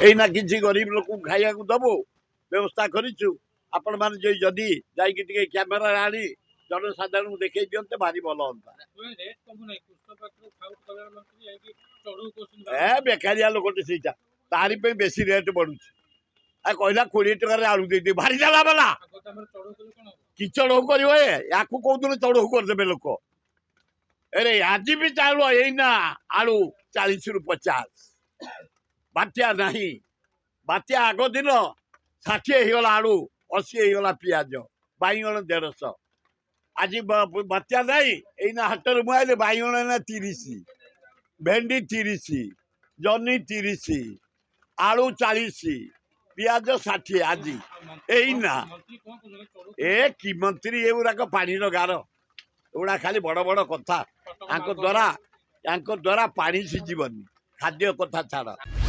ଏଇନା କିଛି ଗରିବ ଲୋକଙ୍କୁ ଖାଇବାକୁ ଦବୁ ବ୍ୟବସ୍ଥା କରିଛୁ। ଆପଣମାନେ ଯଦି ଯାଇକି ଟିକେ କ୍ୟାମେରା ଆଣି ଜନସାଧାରଣଙ୍କୁ ଦେଖେଇ ଦିଅନ୍ତେ, ଭାରି ଭଲ ହୁଅନ୍ତା। ରେଟ୍ କମୁନାହିଁ। କୃଷକ ପାଖରୁ ଖାଉଟି କଲ୍ୟାଣ ମନ୍ତ୍ରୀ ଯାଇକି ଚଢଉ କରୁଛନ୍ତି। ଏ ବେକାରିଆ ଲୋକଟେ ସେଇଟା, ତାରି ପାଇଁ ବେଶୀ ରେଟ୍ ବଢୁଛି। ଆଉ କହିଲା 20 ଟଙ୍କାରେ ଆଳୁ ଦେଇଦିଏ, ଭାରି ଦେଲା ବାଲା। ଆଗ ଦାମରେ ଚଢଉ କଲେ କଣ ହବ? କି ଚଢଉ କରିବ ଏ? ୟାକୁ କୋଉଦିନ ଚଢଉ କରିଦେବେ ଲୋକ। ଏରେ ଆଜି ବି ଚାଉଳ ଏଇନା ଆଳୁ 40ରୁ 50। ବାତ୍ୟା ନାହିଁ, ବାତ୍ୟା ଆଗ ଦିନ 60 ହେଇଗଲା ଆଳୁ, 80 ହେଇଗଲା ପିଆଜ, ବାଇଗଣ 150। ଆଜି ବାତ୍ୟା ନାହିଁ। ଏଇନା ହାଟରେ ମୁଁ ଆଇଲି, ବାଇଗଣ ଏଇନା 30, ଭେଣ୍ଡି 30, ଜହ୍ନି 30, ଆଳୁ 40, ପିଆଜ 60 ଆଜି। ଆଉ ମନ୍ତ୍ରୀ ଏଇନା। ମନ୍ତ୍ରୀ କଣ କହୁଛନ୍ତି ଚଢଉ? ଏ କି ମନ୍ତ୍ରୀ, ଏଗୁଡ଼ାକ ପାଣିର ଗାର। ଏଗୁଡ଼ା ଖାଲି ବଡ଼ ବଡ଼ କଥା। କଟକ ୟାଙ୍କ ଦ୍ୱାରା ପାଣି ସିଝିବନି, ଖାଦ୍ୟ କଥା ଛାଡ଼।